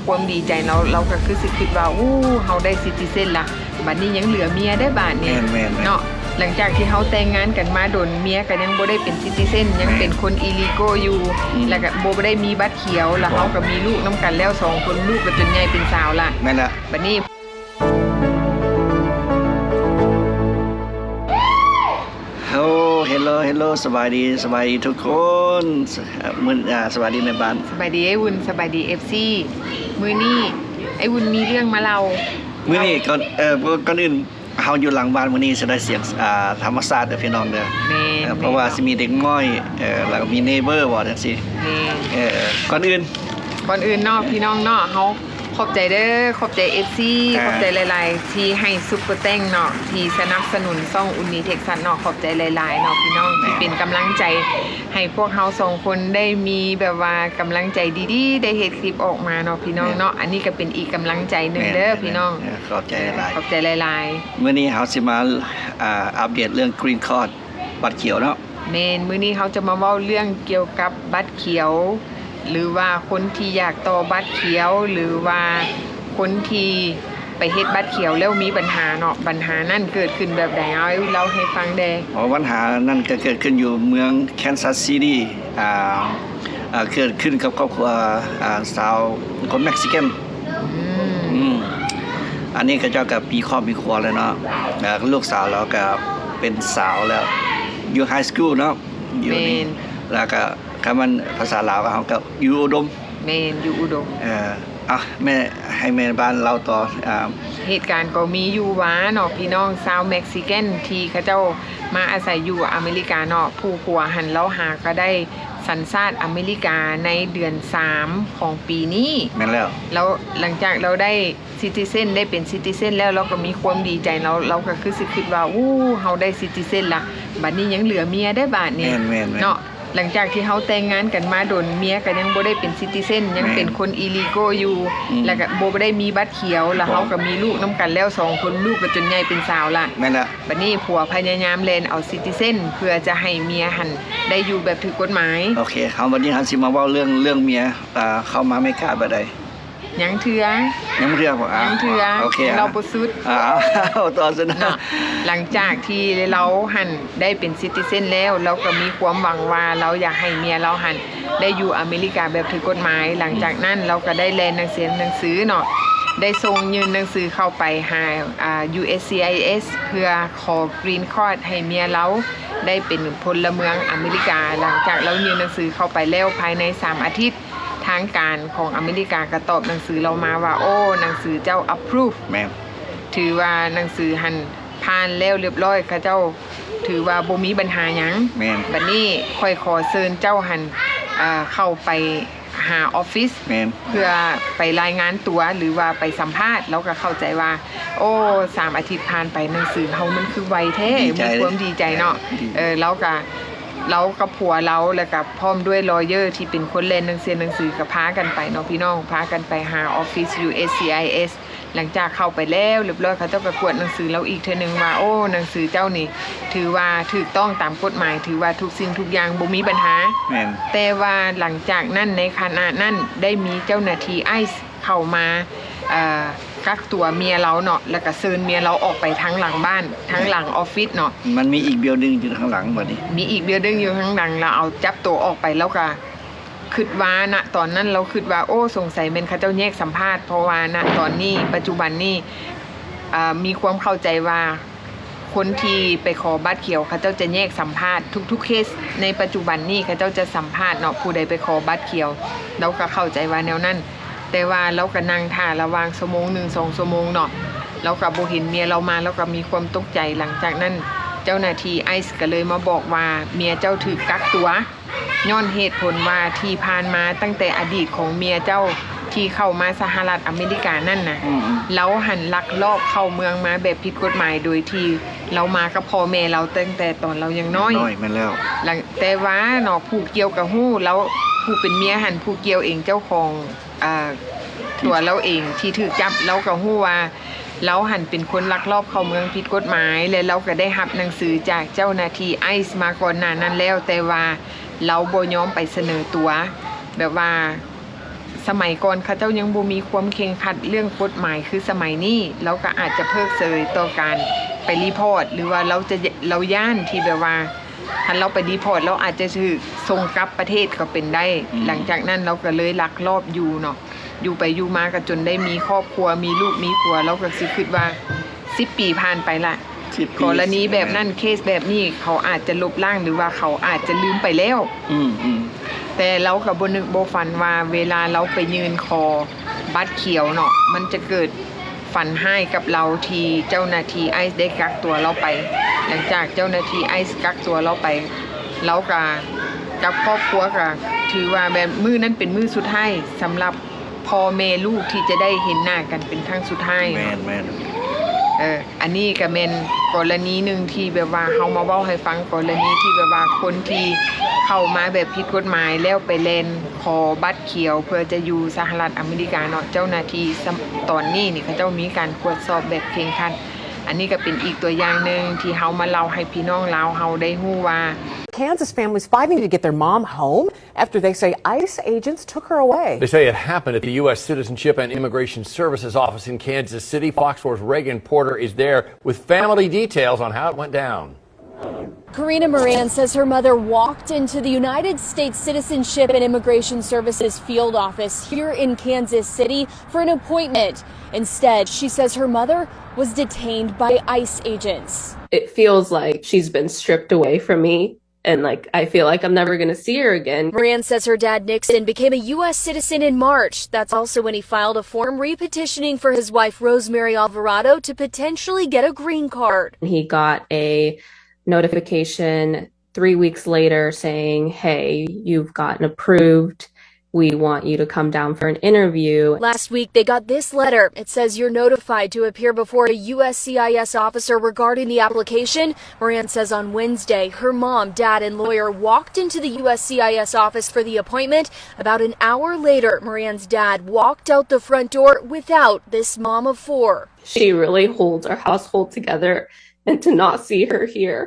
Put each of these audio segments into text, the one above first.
ຄວາມດີໃຈເນາະ, ລາວກໍຄືຊິຄິດວ່າ ໂອ້ ເຮົາໄດ້ຊິຕິເຊັນລະ, ບັດນີ້ຍັງເຫຼືອເມຍໄດ໋ບາດນີ້ ແມ່ນໆໆ ເນາະ. ຫຼັງຈາກທີ່ເຮົາແຕ່ງງານກັນມາດົນ, ເມຍກໍຍັງບໍ່ໄດ້ເປັນຊິຕິເຊັນ, ຍັງເປັນຄົນອີລີໂກຢູ່ ອືມ ແລ້ວກໍບໍ່ໄດ້ມີບັດຂຽວ, ແລ້ວເຮົາກໍມີລູກນຳກັນແລ້ວສອງຄົນ, ລູກກໍຈົນໃຫຍ່ເປັນສາວລະ ແມ່ນລະ ບັດນີ້ ໂອ້ ເຮລໂລ ເຮລໂລ ສະບາຍດີ ສະບາຍດີທຸກຄົນ ມື້ ອາ ສະບາຍດີແມ່ບ້ານ ສະບາຍດີອ້າຍວຸນ ສະບາຍດີເອັຟຊີ. ມື້ນີ້ອ້າຍວຸນມີເລື່ອງມາເລົ່າ. ມື້ນີ້ກ່ອນ ເອີ ກ່ອນອື່ນ ເຮົາຢູ່ຫຼັງບ້ານມື້ນີ້ຊິໄດ້ສຽງ ອາ ທຳມະຊາດເດີພີ່ນ້ອງເດີ ແມ່ນ ເອີ ເພາະວ່າຊິມີເດັກນ້ອຍ ເອີ ແລ້ວກໍມີເນເບີ ບໍ່ ຈັ່ງຊີ້ ແມ່ນ ເອີ ກ່ອນອື່ນ ກ່ອນອື່ນເນາະ ພີ່ນ້ອງເນາະ ເຮົາ ຂອບໃຈເດີ ຂອບໃຈເອັຟຊີ ອ່າ ຂອບໃຈຫຼາຍໆ ທີ່ໃຫ້ຊຸບເປີແຕັງເນາະ ທີ່ສະໜັບສະໜູນຊ່ອງອຸນນີເທັກຊັດເນາະ. ຂອບໃຈຫຼາຍໆເນາະພີ່ນ້ອງ ແມ່ນ ທີ່ເປັນກຳລັງໃຈໃຫ້ພວກເຮົາສອງຄົນໄດ້ມີແບບວ່າກຳລັງໃຈດີໆ ໄດ້ເຮັດຄລິບອອກມາເນາະພີ່ນ້ອງເນາະ ແມ່ນ ອັນນີ້ກໍເປັນອີກກຳລັງໃຈໜຶ່ງເດີ ແມ່ນ ພີ່ນ້ອງ ແມ່ນ ຂອບໃຈຫຼາຍໆ ຂອບໃຈຫຼາຍໆ. ມື້ນີ້ເຮົາຊິມາ ອ່າ ອັບເດດເລື່ອງກຣີນຄາດ ບັດຂຽວເນາະ. ແມ່ນ ມື້ນີ້ເຮົາຈະມາເວົ້າເລື່ອງກ່ຽວກັບບັດຂຽວ ຫຼືວ່າຄົນທີ່ຢາກຕໍ່ບັດຂຽວ ຫຼືວ່າຄົນທີ່ໄປເຮັດບັດຂຽວແລ້ວມີບັນຫາເນາະ, ບັນຫານັ້ນເກີດຂຶ້ນແບບໃດ? ເອົາ ເລົ່າໃຫ້ຟັງແດ່. ອໍ ບັນຫານັ້ນກໍເກີດຂຶ້ນຢູ່ເມືອງແຄນຊັສຊີດີ ອ່າ ເກີດຂຶ້ນກັບຄອບຄົວ ອ່າ ຊາວ ຄົນເມັກຊິກັນ ອືມ ອືມ ອັນນີ້ເຂົາເຈົ້າກໍມີຄອບມີຄົວແລ້ວເນາະ ເອີ ລູກສາວລາວກໍເປັນສາວແລ້ວ ຢູ່ໄຮສະກູລເນາະ ຢູ່ນີ້ ແມ່ນ ແລ້ວກໍ ຄັນມັນພາສາລາວ ເຮົາກໍຢູ່ອຸດົມ ແມ່ນ ຢູ່ອຸດົມ ເອີ ອ່ະ ແມ່ ໃຫ້ແມ່ບ້ານເລົ່າຕໍ່ ອ່າ ເຫດການກໍມີຢູ່ວ່າເນາະ ພີ່ນ້ອງຊາວເມັກຊິກັນທີ່ເຂົາເຈົ້າມາອາໄສຢູ່ອາເມລິກາເນາະ ຜູ້ຜົວຫັ້ນລາວຫາກໍໄດ້ ສັນຊາດອາເມລິກາໃນເດືອນສາມຂອງປີນີ້ ແມ່ນແລ້ວ ແລ້ວຫຼັງຈາກລາວໄດ້ຊິຕິເຊັນ ໄດ້ເປັນຊິຕິເຊັນແລ້ວ ລາວກໍມີຄວາມດີໃຈ ລາວ ລາວກໍຄືຊິຄິດວ່າ ໂອ້ ເຮົາໄດ້ຊິຕິເຊັນລະ ບັດນີ້ຍັງເຫຼືອເມຍໄດ໋ບາດນີ້ ແມ່ນໆໆ ເນາະ. ຫຼັງຈາກທີ່ເຮົາແຕ່ງງານກັນມາດົນ ເມຍກໍຍັງບໍ່ໄດ້ເປັນຊິຕິເຊັນ ຍັງເປັນຄົນອີລີໂກຢູ່ ອືມ ແລ້ວກໍບໍ່ໄດ້ມີບັດຂຽວ ແລ້ວເຮົາກໍມີລູກນຳກັນແລ້ວສອງຄົນ ລູກກໍຈົນໃຫຍ່ເປັນສາວລະ ແມ່ນລະ. ບັດນີ້ຜົວພະຍາຍາມແລ່ນເອົາຊິຕິເຊັນ ເພື່ອຈະໃຫ້ເມຍຫັ້ນໄດ້ຢູ່ແບບຖືກກົດໝາຍ. ໂອເຄ ເຮົາ ບັດນີ້ເຮົາຊິມາເວົ້າເລື່ອງ ເລື່ອງເມຍ ເອີ ເຂົ້າມາອາເມລິກາແບບໃດ? ຍັງເທື່ອ ຍັງບໍ່ເທື່ອບໍ? ຍັງເທື່ອ ໂອເຄ ຍັງເລົ່າບໍ່ສຸດ ອ່າ ເອົາຕໍ່ຊັ້ນເນາະ. ຫຼັງຈາກທີ່ລາວຫັ້ນໄດ້ເປັນຊິຕິເຊັນແລ້ວ ລາວກໍມີຄວາມຫວັງວ່າລາວຢາກໃຫ້ເມຍລາວຫັ້ນໄດ້ຢູ່ອາເມລິກາແບບຖືກກົດໝາຍ. ຫຼັງຈາກນັ້ນລາວກໍໄດ້ແລ່ນໜັງສື ໜັງສືເນາະ ໄດ້ສົ່ງຍື່ນໜັງສືເຂົ້າໄປຫາ ອ່າ ຢູເອັສຊີໄອເອັສ ເພື່ອຂໍກຣີນຄາດໃຫ້ເມຍລາວໄດ້ເປັນພົນລະເມືອງອາເມລິກາ. ຫຼັງຈາກລາວຍື່ນໜັງສືເຂົ້າໄປແລ້ວ ພາຍໃນສາມອາທິດ ທາງການຂອງອາເມລິກາກໍຕອບໜັງສືລາວມາວ່າ ໂອ້ ໜັງສືເຈົ້າອາພຣູບ ແມ່ນ ຖືວ່າໜັງສືຫັ້ນຜ່ານແລ້ວລຽບຮ້ອຍ ເຂົາເຈົ້າຖືວ່າບໍ່ມີບັນຫາຫຍັງ. ແມ່ນ ບັດນີ້ຂ້ອຍຂໍເຊີນເຈົ້າຫັ້ນ ເອີ ເຂົ້າໄປ ຫາອອບຟິດ ແມ່ນ ເພື່ອໄປລາຍງານຕົວ ຫຼືວ່າໄປສຳພາດ. ລາວກໍເຂົ້າໃຈວ່າ ໂອ້ ສາມອາທິດຜ່ານໄປ ໜັງສືເຮົາມັນຄືໄວແທ້ ມີຄວາມດີໃຈເນາະ. ເອີ ລາວກໍ ລາວກັບຜົວລາວ ແລ້ວກໍພ້ອມດ້ວຍລອເຢີທີ່ເປັນຄົນແລ່ນໜັງສື ໜັງສື ກໍພາກັນໄປເນາະ ພີ່ນ້ອງ ພາກັນໄປຫາອອບຟິດ ຢູເອັສຊີໄອເອັສ. ຫຼັງຈາກເຂົ້າໄປແລ້ວລຽບຮ້ອຍ ເຂົາເຈົ້າກໍກວດໜັງສືລາວອີກເທື່ອໜຶ່ງວ່າ ໂອ້ ໜັງສືເຈົ້ານີ້ຖືວ່າຖືກຕ້ອງຕາມກົດໝາຍ ຖືວ່າທຸກສິ່ງທຸກຢ່າງບໍ່ມີບັນຫາ. ແມ່ນ ແຕ່ວ່າຫຼັງຈາກນັ້ນ ໃນຂະນະນັ້ນໄດ້ມີເຈົ້າໜ້າທີ່ໄອສ໌ເຂົ້າມາ ເອີ ກັກຕົວເມຍລາວເນາະ ແລ້ວກໍເຊີນເມຍລາວອອກໄປທາງຫຼັງບ້ານ ທາງຫຼັງອອບຟິດເນາະ. ມັນມີອີກບິວດິງຢູ່ທາງຫຼັງບັດນີ້ ມີອີກບິວດິງຢູ່ທາງຫຼັງ ລາວເອົາຈັບໂຕອອກໄປ ລາວກໍ ຄິດວ່າ ນະຕອນນັ້ນລາວຄິດວ່າ ໂອ້ ສົງໄສແມ່ນເຂົາເຈົ້າແຍກສຳພາດ ເພາະວ່ານະຕອນນີ້ ປັດຈຸບັນນີ້ ເອີ ມີຄວາມເຂົ້າໃຈວ່າ ຄົນທີ່ໄປຂໍບັດຂຽວ ເຂົາເຈົ້າຈະແຍກສຳພາດ ທຸກໆເຄສໃນປັດຈຸບັນນີ້ ເຂົາເຈົ້າຈະສຳພາດເນາະ ຜູ້ໃດໄປຂໍບັດຂຽວ. ລາວກໍເຂົ້າໃຈວ່າແນວນັ້ນ ແຕ່ວ່າລາວກໍນັ່ງຖ້າລະຫວ່າງຊົ່ວໂມງໜຶ່ງ ສອງຊົ່ວໂມງເນາະ ລາວກໍບໍ່ເຫັນເມຍລາວມາ ລາວກໍມີຄວາມຕົກໃຈ. ຫຼັງຈາກນັ້ນ ເຈົ້າໜ້າທີ່ໄອສ໌ກໍເລີຍມາບອກວ່າ ເມຍເຈົ້າຖືກກັກຕົວ ຍ້ອນເຫດຜົນວ່າທີ່ຜ່ານມາຕັ້ງແຕ່ອະດີດຂອງເມຍເຈົ້າທີ່ເຂົ້າມາສະຫະລັດອາເມລິການັ້ນນະ ອືມໆ ລາວຫັ້ນລັກລອບເຂົ້າເມືອງມາແບບຜິດກົດໝາຍ ໂດຍທີ່ລາວມາກັບພໍ່ແມ່ລາວຕັ້ງແຕ່ຕອນລາວຍັງນ້ອຍ ນ້ອຍ ແມ່ນແລ້ວ ແຕ່ວ່າເນາະ ຜູ້ກ່ຽວກໍຮູ້ ລາວ ຜູ້ເປັນເມຍຫັ້ນ ຜູ້ກ່ຽວເອງ ເຈົ້າຂອງ ອ່າ ຕົວລາວເອງທີ່ຖືກຈັບ ລາວກໍຮູ້ວ່າ ລາວຫັ້ນເປັນຄົນລັກລອບເຂົ້າເມືອງຜິດກົດໝາຍ ແລະ ລາວກໍໄດ້ຮັບໜັງສືຈາກເຈົ້າໜ້າທີ່ໄອສ໌ມາກ່ອນໜ້ານັ້ນແລ້ວ ແຕ່ວ່າລາວບໍ່ຍອມໄປສະເໜີຕົວ ແບບວ່າ ສະໄໝກ່ອນເຂົາເຈົ້າຍັງບໍ່ມີຄວາມເຄັ່ງຄັດເລື່ອງກົດໝາຍຄືສະໄໝນີ້ ລາວກໍອາດຈະເພີກເສີຍຕໍ່ການໄປຣີພອດ ຫຼືວ່າລາວຈະ ລາວຢ້ານທີ່ແບບວ່າ ຄັນລາວໄປຣີພອດ ລາວອາດຈະຖືກສົ່ງກັບປະເທດກໍເປັນໄດ້. ອືມ ຫຼັງຈາກນັ້ນລາວກໍເລີຍລັກລອບຢູ່ເນາະ ຢູ່ໄປຢູ່ມາກໍຈົນໄດ້ມີຄອບຄົວ ມີລູກມີຜົວ ລາວກໍຊິຄິດວ່າ ສິບປີຜ່ານໄປລະ ສິບປີ ກໍລະນີແບບນັ້ນ ແມ່ນ ເຄສແບບນີ້ ເຂົາອາດຈະລົບລ້າງ ຫຼືວ່າເຂົາອາດຈະລືມໄປແລ້ວ. ອືມໆ ແຕ່ລາວກໍບໍ່ນຶກບໍ່ຝັນວ່າ ເວລາລາວໄປຍື່ນຂໍບັດຂຽວເນາະ ມັນຈະເກີດຝັນຮ້າຍກັບລາວ ທີ່ເຈົ້າໜ້າທີ່ໄອສ໌ໄດ້ກັກຕົວລາວໄປ. ຫຼັງຈາກເຈົ້າໜ້າທີ່ໄອສ໌ກັກຕົວລາວໄປ ລາວກໍກັບຄອບຄົວ ກໍຖືວ່າແບບມື້ນັ້ນເປັນມື້ສຸດທ້າຍສຳລັບ ພໍ່ແມ່ລູກທີ່ຈະໄດ້ເຫັນໜ້າກັນເປັນຄັ້ງສຸດທ້າຍເນາະ. ແມ່ນໆ ເອີ ອັນນີ້ກໍແມ່ນກໍລະນີໜຶ່ງທີ່ແບບວ່າເຮົາມາເວົ້າໃຫ້ຟັງ ກໍລະນີທີ່ແບບວ່າຄົນທີ່ເຂົ້າມາແບບຜິດກົດໝາຍ ແລ້ວໄປແລ່ນຂໍບັດຂຽວເພື່ອຈະຢູ່ສະຫະລັດອາເມລິກາເນາະ. ເຈົ້າໜ້າທີ່ ຕອນນີ້ນີ້ເຂົາເຈົ້າມີການກວດສອບແບບເຄັ່ງຄັດ. ອັນນີ້ກໍເປັນອີກຕົວຢ່າງໜຶ່ງທີ່ເຮົາມາເລົ່າໃຫ້ພີ່ນ້ອງລາວເຮົາໄດ້ຮູ້ວ່າ Kansas families fighting to get their mom home after they say ice agents took her away. They say it happened at the U S Citizenship and Immigration Services office in Kansas City. Fox four's Reagan Porter is there with family details on how it went down. Karina Moran says her mother walked into the United States Citizenship and Immigration Services field office here in Kansas City for an appointment. Instead, she says her mother was detained by ice agents. It feels like she's been stripped away from me. And, like, I feel like I'm never gonna see her again. Moran says her dad, Nixon, became a U S citizen in March. That's also when he filed a form repetitioning for his wife, Rosemary Alvarado, to potentially get a green card. He got a notification three weeks later saying, "Hey, you've gotten approved. We want you to come down for an interview." Last week, they got this letter. It says you're notified to appear before a U S C I S officer regarding the application. Moran says on Wednesday, her mom, dad, and lawyer walked into the U S C I S office for the appointment. About an hour later, Moran's dad walked out the front door without this mom of four. She really holds our household together, and to not see her here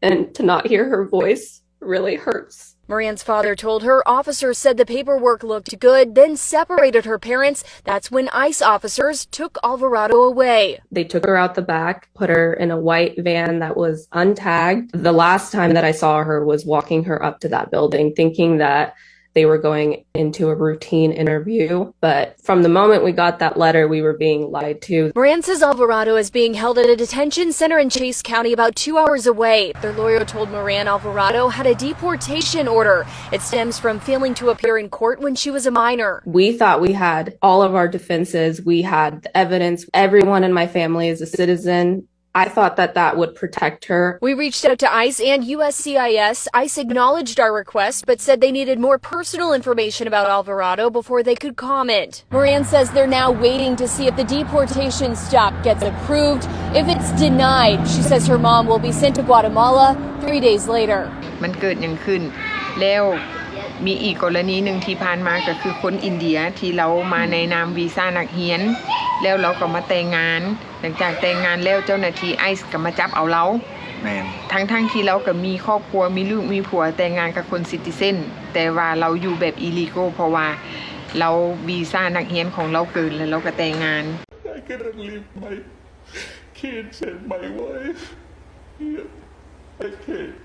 and to not hear her voice really hurts. Moran's father told her officers said the paperwork looked good, then separated her parents. That's when ice officers took Alvarado away. They took her out the back, put her in a white van that was untagged. The last time that I saw her was walking her up to that building, thinking that they were going into a routine interview. But from the moment we got that letter, we were being lied to. Moran says Alvarado is being held at a detention center in Chase County, about two hours away. Their lawyer told Moran Alvarado had a deportation order. It stems from failing to appear in court when she was a minor. We thought we had all of our defenses. We had the evidence. Everyone in my family is a citizen. I thought that that would protect her. We reached out to ice and U S C I S. ice acknowledged our request, but said they needed more personal information about Alvarado before they could comment. Moran says they're now waiting to see if the deportation stop gets approved. If it's denied, she says her mom will be sent to Guatemala three days later. ມັນເກີດຫຍັງຂຶ້ນ? ແລ້ວມີອີກກໍລະນີໜຶ່ງທີ່ຜ່ານມາ ກໍຄືຄົນອິນເດຍທີ່ລາວມາໃນນາມວີຊານັກຮຽນ ແລ້ວລາວກໍມາແຕ່ງງານ. ຫຼັງຈາກແຕ່ງງານແລ້ວ ເຈົ້າໜ້າທີ່ໄອສ໌ກໍມາຈັບເອົາລາວ. ແມ່ນ. ທັງໆທີ່ລາວກໍມີຄອບຄົວ ມີລູກມີຜົວ ແຕ່ງງານກັບຄົນຊິຕິເຊັນ ແຕ່ວ່າລາວຢູ່ແບບອີລີໂກ ເພາະວ່າລາວ ວີຊານັກຮຽນຂອງລາວເກີນ ແລ້ວລາວກໍແຕ່ງງານ. I couldn't leave my kids and my wife. Yeah, I can't.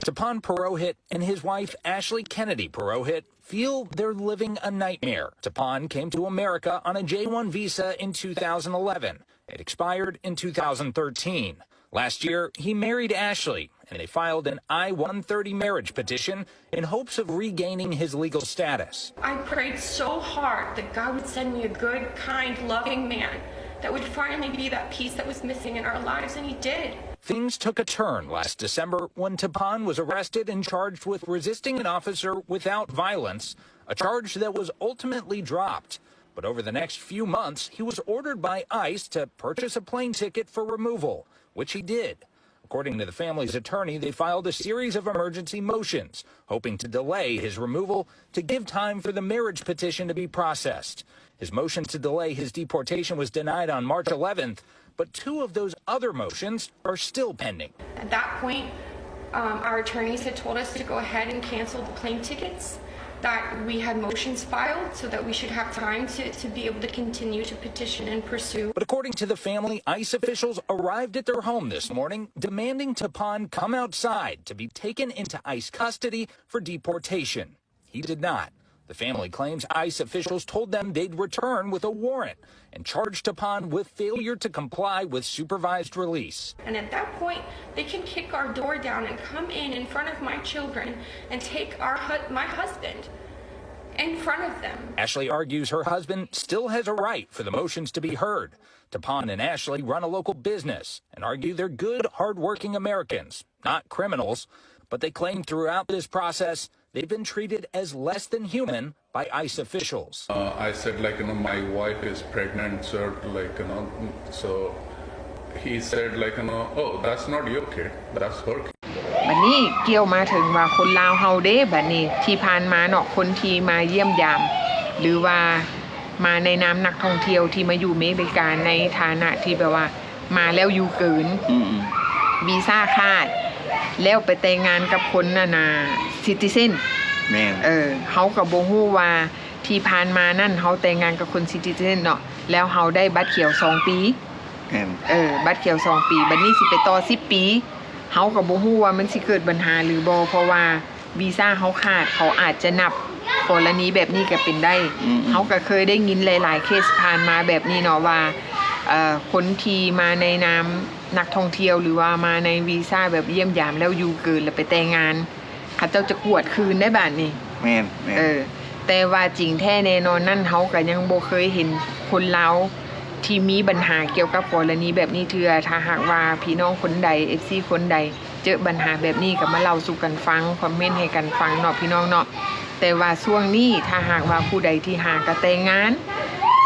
Tapan Purohit and his wife, Ashley Kennedy Purohit, feel they're living a nightmare. Tapan came to America on a J one visa in two thousand eleven. It expired in two thousand thirteen. Last year, he married Ashley, and they filed an I one thirty marriage petition in hopes of regaining his legal status. I prayed so hard that God would send me a good, kind, loving man that would finally be that piece that was missing in our lives, and he did. Things took a turn last December when Tapan was arrested and charged with resisting an officer without violence, a charge that was ultimately dropped. But over the next few months, he was ordered by ice to purchase a plane ticket for removal, which he did. According to the family's attorney, they filed a series of emergency motions, hoping to delay his removal to give time for the marriage petition to be processed. His motion to delay his deportation was denied on March eleventh, but two of those other motions are still pending. At that point, um, our attorneys had told us to go ahead and cancel the plane tickets. that we had motions filed so that we should have time to, to be able to continue to petition and pursue. But according to the family, ICE officials arrived at their home this morning demanding Tapan come outside to be taken into ICE custody for deportation. He did not. The family claims ICE officials told them they'd return with a warrant and charged Tapan with failure to comply with supervised release. And at that point, they can kick our door down and come in in front of my children and take our hu- my husband in front of them. Ashley argues her husband still has a right for the motions to be heard. Tapan and Ashley run a local business and argue they're good, hardworking Americans, not criminals. But they claim throughout this process, they've been treated as less than human by ICE officials. Uh, I said, like, you know, my wife is pregnant, sir, like, you know, so he said, like, you know, oh, that's not your kid, that's her kid. ບັດນີ້ກ່ຽວມາເຖິງວ່າຄົນລາວເຮົາເດ້ ບັດນີ້ທີ່ຜ່ານມາເນາະ ຄົນທີ່ມາຢ້ຽມຢາມ ຫຼືວ່າມາໃນນາມນັກທ່ອງທ່ຽວທີ່ມາຢູ່ເມລິກາໃນຖານະທີ່ແບບວ່າມາແລ້ວຢູ່ເກີນ ອືມ ວີຊາຂາດ ແລ້ວໄປແຕ່ງງານກັບຄົນອັນນ່າ citizen ແມ່ນ ເອີ ເຮົາກໍບໍ່ຮູ້ວ່າທີ່ຜ່ານມານັ້ນເຮົາແຕ່ງງານກັບຄົນ citizen ເນາະ ແລ້ວເຮົາໄດ້ບັດຂຽວສອງປີ ແມ່ນ ເອີ ບັດຂຽວສອງປີ ບັດນີ້ຊິໄປຕໍ່ສິບປີ ເຮົາກໍບໍ່ຮູ້ວ່າມັນຊິເກີດບັນຫາຫຼືບໍ່ ເພາະວ່າວີຊາເຮົາຂາດ ເຂົາອາດຈະນັບກໍລະນີແບບນີ້ກໍເປັນໄດ້ ອືມ ເຮົາກໍເຄີຍໄດ້ຍິນຫຼາຍໆເຄສຜ່ານມາແບບນີ້ເນາະວ່າ ເອີ ຄົນທີ່ມາໃນນາມນັກທ່ອງທ່ຽວ ຫຼືວ່າມາໃນວີຊາແບບຢ້ຽມຢາມແລ້ວຢູ່ເກີນ ແລ້ວໄປແຕ່ງງານ ເຂົາເຈົ້າຈະກວດຄືນໄດ້ບາດນີ້ ແມ່ນ ແມ່ນ ເອີ ແຕ່ວ່າຈິງແທ້ແນ່ນອນນັ້ນ ເຮົາກໍຍັງບໍ່ເຄີຍເຫັນຄົນລາວທີ່ມີບັນຫາກ່ຽວກັບກໍລະນີແບບນີ້ເທື່ອ. ຖ້າຫາກວ່າພີ່ນ້ອງຄົນໃດ ເອັຟຊີ ຄົນໃດ ເຈີບັນຫາແບບນີ້ກໍມາເລົ່າສູ່ກັນຟັງ ຄອມເມັນໃຫ້ກັນຟັງເນາະ ພີ່ນ້ອງເນາະ. ແຕ່ວ່າຊ່ວງນີ້ ຖ້າຫາກວ່າຜູ້ໃດທີ່ຫາກະແຕ່ງງານ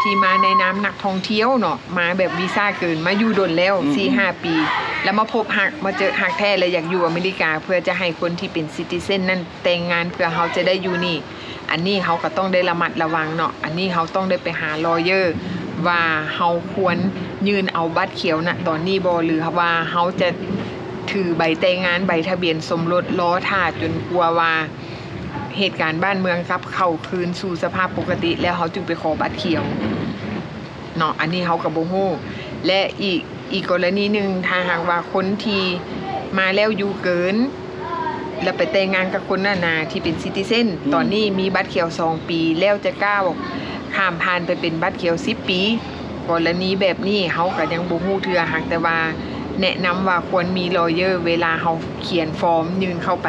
ທີ່ມາໃນນາມນັກທ່ອງທ່ຽວເນາະ ມາແບບວີຊາເກີນ ມາຢູ່ດົນແລ້ວ ອືມ ສີ່ຫ້າປີ ແລ້ວມາພົບຮັກ ມາເຈີຮັກແທ້ ແລະ ຢາກຢູ່ອາເມລິກາ ເພື່ອຈະໃຫ້ຄົນທີ່ເປັນ citizen ນັ້ນແຕ່ງງານ ເພື່ອເຮົາຈະໄດ້ຢູ່ນີ້ ອັນນີ້ເຮົາກໍຕ້ອງໄດ້ລະມັດລະວັງເນາະ ອັນນີ້ເຮົາຕ້ອງໄດ້ໄປຫາ lawyer ວ່າເຮົາຄວນຍື່ນເອົາບັດຂຽວນະຕອນນີ້ບໍ່ ຫຼືວ່າເຮົາຈະຖືໃບແຕ່ງງານ ໃບທະບຽນສົມລົດ ລໍຖ້າຈົນກວ່າວ່າ ເຫດການບ້ານເມືອງກັບເຂົ້າຄືນສູ່ສະພາບປົກກະຕິ ແລ້ວເຮົາຈຶ່ງໄປຂໍບັດຂຽວເນາະ ອັນນີ້ເຮົາກໍບໍ່ຮູ້. ແລະ ອີກ ອີກກໍລະນີໜຶ່ງ ຖ້າຫາກວ່າຄົນທີ່ມາແລ້ວຢູ່ເກີນ ແລ້ວໄປແຕ່ງງານກັບຄົນນັ້ນນະ ທີ່ເປັນ citizen ອືມ ຕອນນີ້ມີບັດຂຽວສອງປີ ແລ້ວຈະກ້າວຂ້າມຜ່ານໄປເປັນບັດຂຽວສິບປີ ກໍລະນີແບບນີ້ເຮົາກໍຍັງບໍ່ຮູ້ເທື່ອ ຫາກແຕ່ວ່າແນະນຳວ່າຄວນມີ lawyer ເວລາເຮົາຂຽນຟອມຍື່ນເຂົ້າໄປ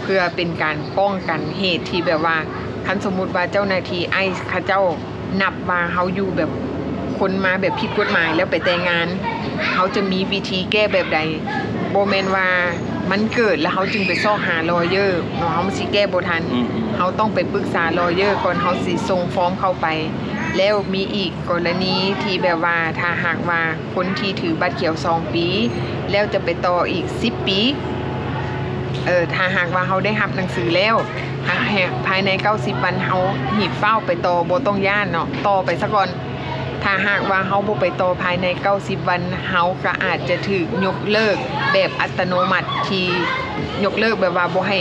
ເພື່ອເປັນການປ້ອງກັນເຫດທີ່ແບບວ່າ ຄັນສົມມຸດວ່າເຈົ້າໜ້າທີ່ ICE ເຂົາເຈົ້ານັບວ່າເຮົາຢູ່ແບບຄົນມາແບບຜິດກົດໝາຍ ແລ້ວໄປແຕ່ງງານ ເຮົາຈະມີວິທີແກ້ແບບໃດ? ບໍ່ແມ່ນວ່າມັນເກີດແລ້ວເຮົາຈຶ່ງໄປຊອກຫາ lawyer ເນາະ ເຮົາມັນຊິແກ້ບໍ່ທັນ ອືມໆ ເຮົາຕ້ອງໄປປຶກສາ lawyer ກ່ອນເຮົາຊິສົ່ງຟອມເຂົ້າໄປ. ແລ້ວມີອີກ ກໍລະນີທີ່ແບບວ່າ ຖ້າຫາກວ່າຄົນທີ່ຖືບັດຂຽວສອງປີ ແລ້ວຈະໄປຕໍ່ອີກສິບປີ ເອີ ຖ້າຫາກວ່າເຮົາໄດ້ຮັບໜັງສືແລ້ວ ຫາກໃຫ້ພາຍໃນເກົ້າສິບວັນ ເຮົາຮີບຟ້າວໄປຕໍ່ ບໍ່ຕ້ອງຢ້ານເນາະ ຕໍ່ໄປສາກ່ອນ. ຖ້າຫາກວ່າເຮົາບໍ່ໄປຕໍ່ພາຍໃນເກົ້າສິບວັນ ເຮົາກໍອາດຈະຖືກຍົກເລີກແບບອັດຕະໂນມັດ ທີ່ຍົກເລີກແບບວ່າບໍ່ໃຫ້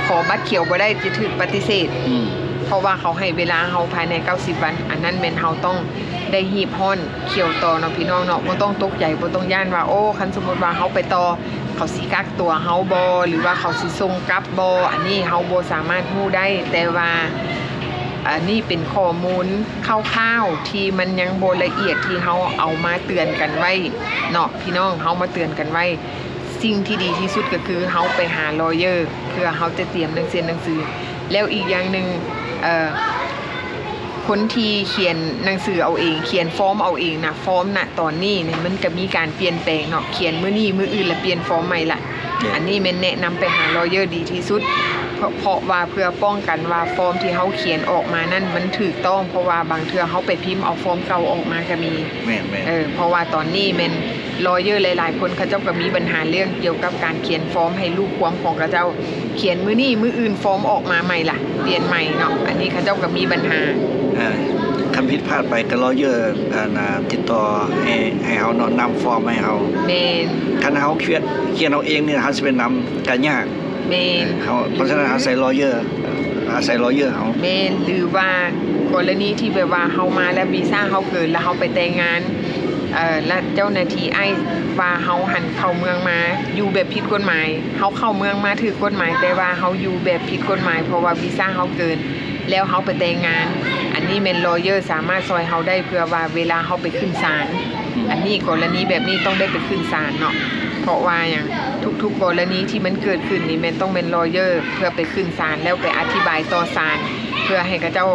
ຂໍບັດຂຽວບໍ່ໄດ້ ຈະຖືກປະຕິເສດ ອືມ ເພາະວ່າເຂົາໃຫ້ເວລາເຮົາພາຍໃນເກົ້າສິບວັນ ອັນນັ້ນແມ່ນເຮົາຕ້ອງໄດ້ຮີບຮ້ອນຂຽວຕໍ່ເນາະ ພີ່ນ້ອງເນາະ. ບໍ່ຕ້ອງຕົກໃຈ ບໍ່ຕ້ອງຢ້ານວ່າ ໂອ້ ຄັນສົມມຸດວ່າເຮົາໄປຕໍ່ ເຂົາຊິກັກຕົວເຮົາບໍ່ ຫຼືວ່າເຂົາຊິສົ່ງກັບບໍ່ ອັນນີ້ເຮົາບໍ່ສາມາດຮູ້ໄດ້. ແຕ່ວ່າອັນນີ້ເປັນຂໍ້ມູນຄ່າວໆ ທີ່ມັນຍັງບໍ່ລະອຽດ ທີ່ເຮົາເອົາມາເຕືອນກັນໄວ້ເນາະ ພີ່ນ້ອງ ເຮົາມາເຕືອນກັນໄວ້. ສິ່ງທີ່ດີທີ່ສຸດກໍຄືເຮົາໄປຫາ lawyer ເພື່ອເຮົາຈະຕຽມໜັງເຊັນໜັງສື. ແລ້ວອີກຢ່າງໜຶ່ງ ເອີ ຄົນທີ່ຂຽນໜັງສືເອົາເອງ ຂຽນຟອມເອົາເອງນະ ຟອມນະຕອນນີ້ນີ້ມັນກໍມີການປ່ຽນແປງເນາະ ຂຽນມື້ນີ້ມື້ອື່ນລະປ່ຽນຟອມໃໝ່ລະ. ອັນນີ້ແມ່ນແນະນຳໄປຫາ lawyer ດີທີ່ສຸດ ເພາະ ເພາະວ່າເພື່ອປ້ອງກັນວ່າຟອມທີ່ເຮົາຂຽນອອກມານັ້ນມັນຖືກຕ້ອງ ເພາະວ່າບາງເທື່ອເຮົາໄປພິມເອົາຟອມເກົ່າອອກມາກໍມີ. ແມ່ນໆ ເອີ ເພາະວ່າຕອນນີ້ແມ່ນ lawyer ຫຼາຍໆຄົນ ເຂົາເຈົ້າກໍມີບັນຫາເລື່ອງກ່ຽວກັບການຂຽນຟອມໃຫ້ລູກຄວາມຂອງເຂົາເຈົ້າ ຂຽນມື້ນີ້ ມື້ອື່ນຟອມອອກມາໃໝ່ລະ ປ່ຽນໃໝ່ເນາະ ອັນນີ້ເຂົາເຈົ້າກໍມີບັນຫາ. ເອີ ຄັນຜິດພາດໄປກໍ lawyer ອັນນ່າ ຕິດຕໍ່ໃຫ້ ໃຫ້ເຮົາເນາະ ນຳຟອມໃຫ້ເຮົາ. ແມ່ນ. ຄັນເຮົາຂຽນ ຂຽນເອົາເອງນີ້ ເຮົາຊິໄປນຳກໍຍາກ. ແມ່ນ. ເຮົາ ເພາະສະນັ້ນເຮົາໃສ່ lawyer. ອາໄສ lawyer ເຮົາ. ແມ່ນ ຫຼືວ່າກໍລະນີທີ່ແບບວ່າເຮົາມາແລ້ວ ວີຊາເຮົາເກີນ ແລ້ວເຮົາໄປແຕ່ງງານ ເອີ ແລ້ວເຈົ້າໜ້າທີ່ອ້າງວ່າເຮົາຫັ້ນເຂົ້າເມືອງມາຢູ່ແບບຜິດກົດໝາຍ, ເຮົາເຂົ້າເມືອງມາຖືກກົດໝາຍ ແຕ່ວ່າເຮົາຢູ່ແບບຜິດກົດໝາຍ ເພາະວ່າວີຊາເຮົາເກີນ ແລ້ວເຮົາໄປແຕ່ງງານ. ອັນນີ້ແມ່ນ lawyer ສາມາດຊ່ອຍເຮົາໄດ້ ເພື່ອວ່າເວລາເຮົາໄປຂຶ້ນສານ ອືມ ອັນນີ້ກໍລະນີແບບນີ້ຕ້ອງໄດ້ໄປຂຶ້ນສານເນາະ. ເພາະວ່າຫຍັງ? ທຸກໆກໍລະນີທີ່ມັນເກີດຂຶ້ນນີ້ແມ່ນຕ້ອງແມ່ນ lawyer ເພື່ອໄປຂຶ້ນສານ ແລ້ວໄປອະທິບາຍຕໍ່ສານ ເພື່ອໃຫ້ເຂົາເຈົ້າ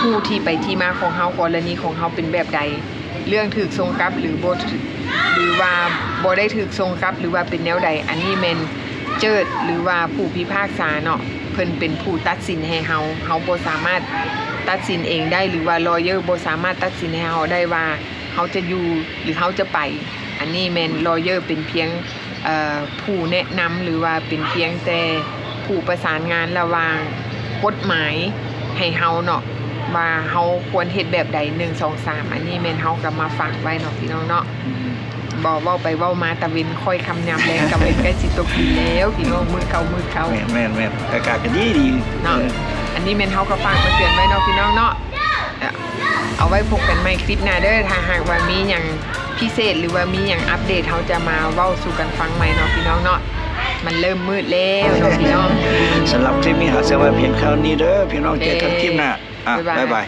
ຮູ້ທີ່ໄປທີ່ມາຂອງເຮົາ, ກໍລະນີຂອງເຮົາເປັນແບບໃດ, ເລື່ອງຖືກສົ່ງກັບ ຫຼື ບໍ່ຖືກ ຫຼືວ່າບໍ່ໄດ້ຖືກສົ່ງກັບ ຫຼືວ່າເປັນແນວໃດ. ອັນນີ້ແມ່ນເຈີດ ຫຼືວ່າຜູ້ພິພາກສາເນາະ ເພິ່ນເປັນຜູ້ຕັດສິນໃຫ້ເຮົາ, ເຮົາບໍ່ສາມາດຕັດສິນເອງໄດ້ ຫຼືວ່າ lawyer ບໍ່ສາມາດຕັດສິນໃຫ້ເຮົາໄດ້ວ່າ ເຮົາຈະຢູ່ ຫຼື ເຮົາຈະໄປ. ອັນນີ້ແມ່ນ lawyer ເປັນພຽງ ເອີ ຜູ້ແນະນຳ ຫຼືວ່າເປັນພຽງແຕ່ຜູ້ປະສານງານລະຫວ່າງກົດໝາຍໃຫ້ເຮົາເນາະ ວ່າເຮົາຄວນເຮັດແບບໃດ ໜຶ່ງ ສອງ ສາມ. ອັນນີ້ແມ່ນເຮົາກໍມາຝາກໄວ້ເນາະ ພີ່ນ້ອງເນາະ. ອືມ ບໍ່ ເວົ້າໄປເວົ້າມາຕາເວັນຄ້ອຍຄ່ຳຍາມແລງ ຕາເວັນໃກ້ຊິຕົກດິນແລ້ວ ພີ່ນ້ອງ, ມື້ເຊົ້າ ມື້ເຊົ້າ. ແມ່ນໆໆ ອາກາດກໍດີໆເນາະ. ເອີ ອັນນີ້ແມ່ນເຮົາກໍຝາກມາເຕືອນໄວ້ເນາະ ພີ່ນ້ອງເນາະ. ເອົາໄວ້ພົບກັນໃໝ່ຄລິບໜ້າເດີ. ຖ້າຫາກວ່າມີຫຍັງພິເສດ ຫຼືວ່າມີຫຍັງອັບເດດ ເຮົາຈະມາເວົ້າສູ່ກັນຟັງໃໝ່ເນາະ ພີ່ນ້ອງເນາະ. ມັນເລີ່ມມືດແລ້ວເນາະ ພີ່ນ້ອງ. ສຳລັບຄລິບນີ້ ເຮົາຈະໄວ້ພຽງເທົ່ານີ້ເດີ ພີ່ນ້ອງ. ເຈີກັນຄລິບໜ້າ. ອ່ະ ບາຍບາຍ.